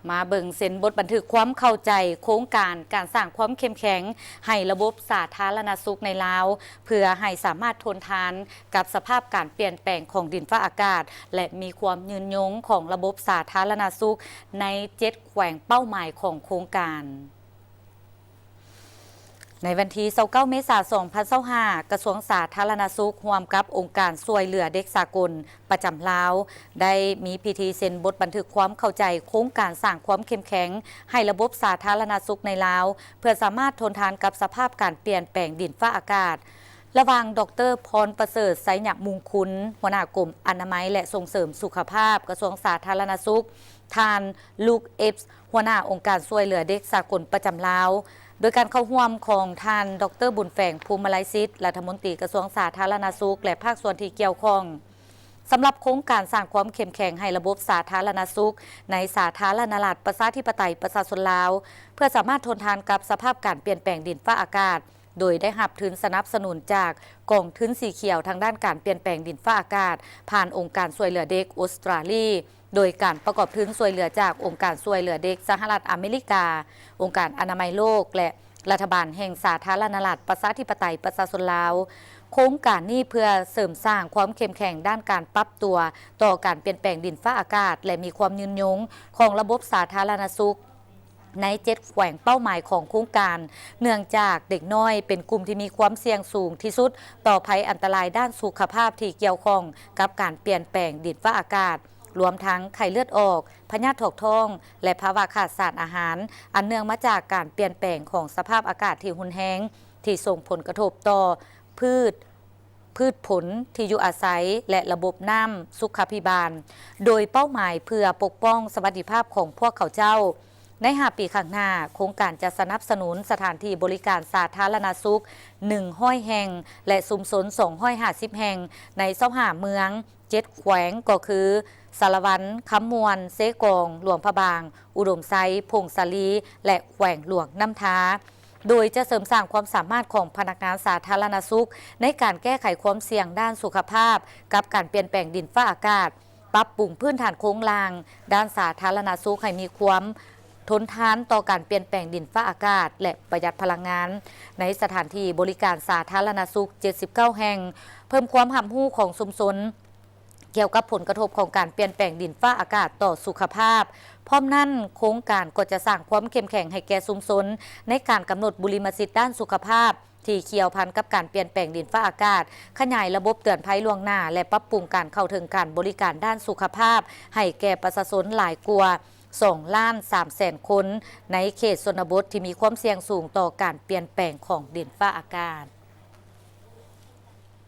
ມາເບິ່ງເຊັນບົດບັນທຶກຄວາມເຂົ້າໃຈໂຄງການການສ້າງຄວາມເຂັ້ມແຂງໃຫ້ລະບົບສາທາລະນະສຸກໃນລາວ ເພື່ອໃຫ້ສາມາດທົນທານກັບສະພາບການປ່ຽນແປງຂອງດິນຟ້າອາກາດ ແລະ ມີຄວາມຍືນຍົງຂອງລະບົບສາທາລະນະສຸກໃນເຈັດແຂວງເປົ້າໝາຍຂອງໂຄງການ. ໃນວັນທີຊາວເກົ້າ ເມສາ ສອງພັນຊາວຫ້າ ກະຊວງສາທາລະນະສຸກ ຮ່ວມກັບອົງການຊ່ວຍເຫຼືອເດັກສາກົນປະຈຳລາວ ໄດ້ມີພິທີເຊັນບົດບັນທຶກຄວາມເຂົ້າໃຈໂຄງການສ້າງຄວາມເຂັ້ມແຂງໃຫ້ລະບົບສາທາລະນະສຸກໃນລາວ ເພື່ອສາມາດທົນທານກັບສະພາບການປ່ຽນແປງດິນຟ້າອາກາດ ລະຫວ່າງ ດອກເຕີ ພອນປະເສີດ ໄຊຍະມຸງຄຸນ ຫົວໜ້າກົມອະນາໄມ ແລະ ສົ່ງເສີມສຸຂະພາບ ກະຊວງສາທາລະນະສຸກ, ທ່ານ ລຸກ ເອບ ຫົວໜ້າອົງການຊ່ວຍເຫຼືອເດັກສາກົນປະຈຳລາວ, ໂດຍການເຂົ້າຮ່ວມຂອງທ່ານ ດອກເຕີ ບຸນແຝງ ພູມມະໄລສິດ ລັດຖະມົນຕີກະຊວງສາທາລະນະສຸກ ແລະ ພາກສ່ວນທີ່ກ່ຽວຂ້ອງ. ສຳລັບໂຄງການສ້າງຄວາມເຂັ້ມແຂງໃຫ້ລະບົບສາທາລະນະສຸກໃນສາທາລະນະລັດປະຊາທິປະໄຕປະຊາຊົນລາວ ເພື່ອສາມາດທົນທານກັບສະພາບການປ່ຽນແປງດິນຟ້າອາກາດ, ໂດຍໄດ້ຮັບທຶນສະໜັບສະໜູນຈາກກອງທຶນສີຂຽວທາງດ້ານການປ່ຽນແປງດິນຟ້າອາກາດ ຜ່ານອົງການຊ່ວຍເຫຼືອເດັກອົດສະຕຣາລີ, ໂດຍການປະກອບທຶນຊ່ວຍເຫຼືອຈາກອົງການຊ່ວຍເຫຼືອເດັກສະຫະລັດອາເມລິກາ, ອົງການອະນາໄມໂລກ ແລະ ລັດຖະບານແຫ່ງສາທາລະນະລັດປະຊາທິປະໄຕປະຊາຊົນລາວ. ໂຄງການນີ້ເພື່ອເສີມສ້າງຄວາມເຂັ້ມແຂງດ້ານການປັບຕົວຕໍ່ການປ່ຽນແປງດິນຟ້າອາກາດ ແລະ ມີຄວາມຍືນຍົງຂອງລະບົບສາທາລະນະສຸກ ໃນເຈັດແຂວງເປົ້າໝາຍຂອງໂຄງການ, ເນື່ອງຈາກເດັກນ້ອຍເປັນກຸ່ມທີ່ມີຄວາມສ່ຽງສູງທີ່ສຸດຕໍ່ໄພອັນຕະລາຍດ້ານສຸຂະພາບທີ່ກ່ຽວຂ້ອງກັບການປ່ຽນແປງດິນຟ້າອາກາດ, ລວມທັງໄຂ້ເລືອດອອກ, ພະຍາດຖອກທ້ອງ ແລະ ພາວະຂາດສານອາຫານ ອັນເນື່ອງມາຈາກການປ່ຽນແປງຂອງສະພາບອາກາດທີ່ຮຸນແຮງ, ທີ່ສົ່ງຜົນກະທົບຕໍ່ພືດ ພືດຜົນ, ທີ່ຢູ່ອາໄສ ແລະ ລະບົບນ້ຳສຸຂາພິບານ, ໂດຍເປົ້າໝາຍເພື່ອປົກປ້ອງສະຫວັດດີພາບຂອງພວກເຂົາເຈົ້າ. ໃນຫ້າປີຂ້າງໜ້າ, ໂຄງການຈະສະໜັບສະໜູນສະຖານທີ່ບໍລິການສາທາລະນະສຸກ ໜຶ່ງຮ້ອຍແຫ່ງ ແລະ ຊຸມຊົນ ສອງຮ້ອຍຫ້າສິບແຫ່ງ ໃນ ຊາວຫ້າ ເມືອງ, ເຈັດແຂວງ ກໍຄື ສາລະວັນ, ຄຳມ່ວນ, ເຊກອງ, ຫຼວງພະບາງ, ອຸດົມໄຊ, ຜົ້ງສາລີ ແລະ ແຂວງຫຼວງນ້ຳທາ. ໂດຍຈະເສີມສ້າງຄວາມສາມາດຂອງພະນັກງານສາທາລະນະສຸກ ໃນການແກ້ໄຂຄວາມສ່ຽງດ້ານສຸຂະພາບກັບການປ່ຽນແປງດິນຟ້າອາກາດ, ປັບປຸງພື້ນຖານໂຄງລ່າງດ້ານສາທາລະນະສຸກໃຫ້ມີຄວາມທົນທານຕໍ່ການປ່ຽນແປງດິນຟ້າອາກາດ ແລະ ປະຢັດພະລັງງານ ໃນສະຖານທີ່ບໍລິການສາທາລະນະສຸກ ເຈັດສິບເກົ້າ ແຫ່ງ, ເພີ່ມຄວາມຮັບຮູ້ຂອງຊຸມຊົນ ກ່ຽວກັບຜົນກະທົບຂອງການປ່ຽນແປງດິນຟ້າອາກາດຕໍ່ສຸຂະພາບ. ພ້ອມນັ້ນ, ໂຄງການກໍຈະສ້າງຄວາມເຂັ້ມແຂງໃຫ້ແກ່ຊຸມຊົນໃນການກຳນົດບຸລິມະສິດດ້ານສຸຂະພາບທີ່ກ່ຽວພັນກັບການປ່ຽນແປງດິນຟ້າອາກາດ, ຂະຫຍາຍລະບົບເຕືອນໄພລ່ວງໜ້າ ແລະ ປັບປຸງການເຂົ້າເຖິງການບໍລິການດ້ານສຸຂະພາບໃຫ້ແກ່ປະຊາຊົນຫຼາຍກວ່າສອງລ້ານສາມແສນຄົນ ໃນເຂດຊົນນະບົດທີ່ມີຄວາມສ່ຽງສູງຕໍ່ການປ່ຽນແປງຂອງດິນຟ້າອາກາດ.